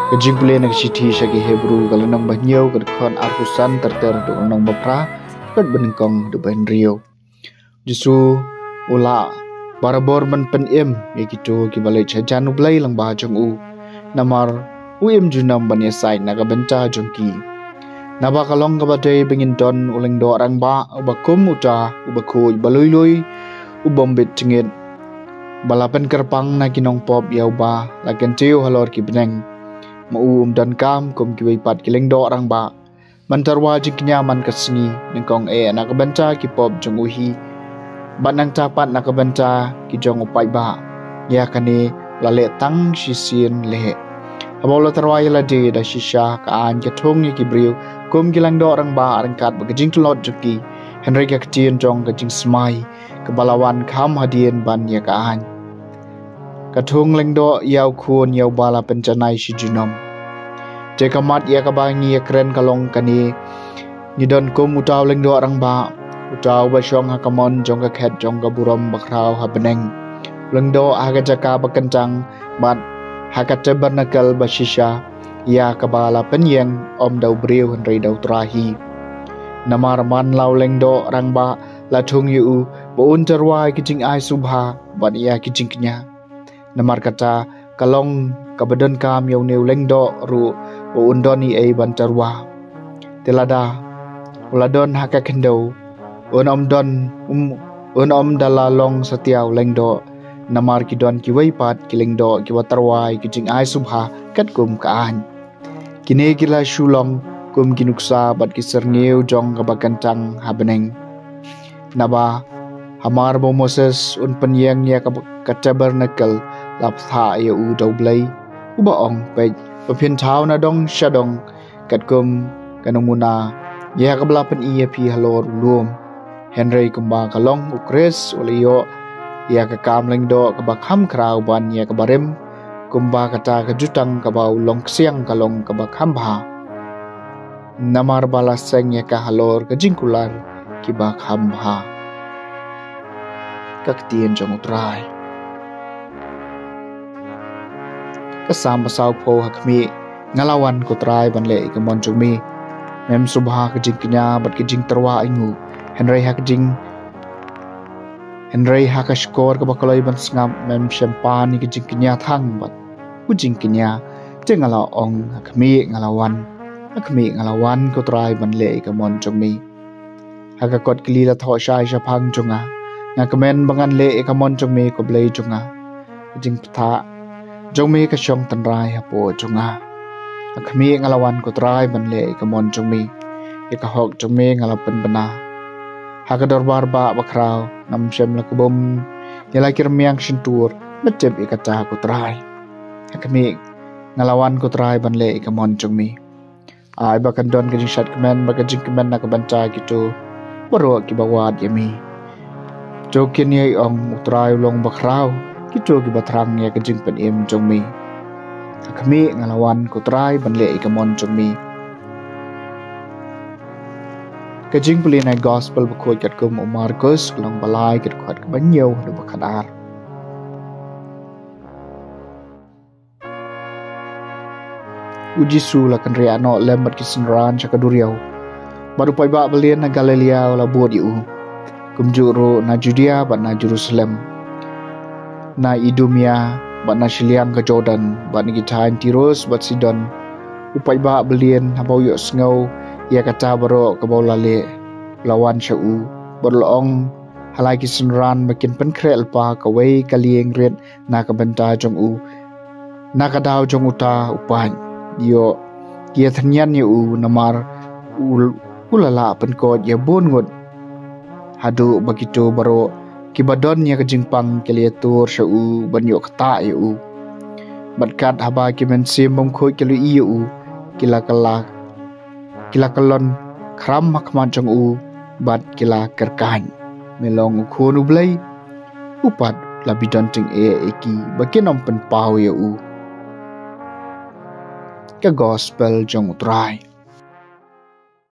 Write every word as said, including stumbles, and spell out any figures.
Ka jingpule na ka shithi sha ki Hebru, ka lynnong ba hynñiew, ka dkhot arphew san ter ter haduh lynnong ba phra, ka dkhot ba nyngkong haduh ba hynriew. Jisu u la barabor ban pynim ïa kito kiba leit sha jan U Blei lyngba jong u, namar u im junom ban ïasaid na ka bynta jong ki. Naba ka long kaba dei ba ngin don u lyngdoh rangbah uba kum uta, uba khuid, uba lui lui, u bym bit jingit, ba la pynkyrpang na ki nongpop ïa uba la kyntiew halor ki bneng. Ma u um donkam kum kiwei pat ki lyngdoh rangbah ban tyrwa jingkñia man ka sngi, nyngkong eh na ka bynta ki pop jong u hi, bad nangta pat na ka bynta ki jong u paidbah. Ïa kane la leh tang shisien leh. Haba u la tyrwa ïa lade da shisha, ka aiñ ka thung ïa ki briew kum ki lyngdoh rangbah ryngkat bad ka jingtlot jong ki. Hynrei ka ktien jong ka jingsmai kaba la wan kham hadien ban ïa ka aiñ ka thung lyngdoh ïa u khun ïa uba la pynjanai shi junom. Te ka mat ïa kaba ngi ïakren ka long kane: ngi don kum uta u lyngdoh rangbah, uta uba shong ha ka mon jong ka khet jong ka burom bakhraw ha bneng, u lyngdoh ha ka jaka ba kyntang bad ha ka tabernacle ba shisha, ïa kaba la pynïeng ym da u briew hynrei da U Trai hi. Namar man la u lyngdoh rangbah la thung ïa u ba un tyrwa ïa ki jingai sngewbha bad ïa ki jingkñia. Namar kata ka long kaba donkam ïa une u lyngdoh ruh ba un don ei ei ban tyrwa. Te lada u la don ha ka khyndew, un ym don, um, un ym da la long satia u lyngdoh, namar ki don kiwei pat ki lyngdoh kiba tyrwa ïa ki jingai sngewbha katkum ka aiñ. Kine ki la shu long kum ki nuksa bad ki syrngiew jong kaba kyntang ha bneng. Naba hamar ba u Moses un pynïeng ïa ka, ka tabernacle, la pynthah ïa u da U Blei, uba ong: Peit, ba phin thaw na dong sha dong katkum ka namuna ïa kaba la pyni ïa phi halor u lum. Hynrei kumba ka long, u Khrist u la ïoh ïa ka kam lyngdoh kaba kham khraw ban ïa ka barim. Kumba kata, ka jutang kaba u long ksiang ka long kaba kham bha, namar ba la seng ïa ka halor ka jingkular kiba kham bha. Ka ktien jong U Trai. Ka Salm ba sawphew. Ha khmih, nga la wan, ko Trai, ban leh ïa ka mon jong me. Mem sngewbha ka jingkñia bad ka jingtyrwa ainguh, hynrei ha ka jing, hynrei ha ka shkor kaba kloi ban sngap, mem shemphang ïa ka jingkñia thang bad u jingkñia. Te nga la ong: Ha khmih, nga la wan. Ha khmih, nga la wan, ko Trai, ban leh ïa ka mon jong me. Ha ka kot kli la thoh shai shaphang jong nga. Nga kmen ba ngan leh ïa ka mon jong me, ko Blei jong nga. Ka jingpynthah jong me ka shong tynrai hapoh jong nga. Ha khmih, nga la wan, ko Trai, ban leh ïa ka mon jong me. Ïa ka hok jong me nga la pynbna. Ha ka dorbar bah bakhraw ngam shym la kbum ïa la ki rmiang shyntur, ba tip ïa kata, ko Trai. Ha khmih, nga la wan, ko Trai, ban leh ïa ka mon jong me. Ai ba kan don ka jingshad kmen bad ka jingkmen na ka bynta kito baroh kiba wad ïa me. To kin ïai ong: U Trai u long bakhraw, kito kiba thrang ïa ka jingpynim jong me. Ha khmih, nga la wan, ko Trai, ban leh ïa ka mon jong me. Ka jingpule na ka Gospel bakhuid katkum u Markos, ka lynnong ba lai, ka dkhot kaba hynñiew haduh ba khatar. U Jisu u la kynriah noh lem bad ki synran sha ka duriaw, bad u paidbah ba lieh na Galilea u la bud ïa u. Kumjuh ruh na Judia bad na Jerusalem, na Idumea bad na shiliang ka Jordan, bad na ki thaiñ Tirus bad Sidon. U paidbah ba lieh, haba u ïohsngew ïa kata baroh kaba u la leh, u la wan sha u, bad u la ong ha la ki synran ba kin pynkhreh lypa kawei ka lieng rit na ka bynta jong u, na ka daw jong uta u paid. Ïoh, ki ïathynñian ïa u namar u, u la lah pynkoit ïa bun ngut, haduh ba kito baroh kiba don ïa ka jingpang ki la ïatur sha u ban ïoh ktah ïa u. Bad kat haba ki mynsiem bym khuid ki la ïohi ïa u, ki la kylla, ki la kyllon khram ha khmat jong u, bad ki la kyrkhu: Me long u Khun u Blei. U pat la bi don tyngeh ïa ki ba kin ym pynpaw ïa u. Ka Gospel jong U Trai.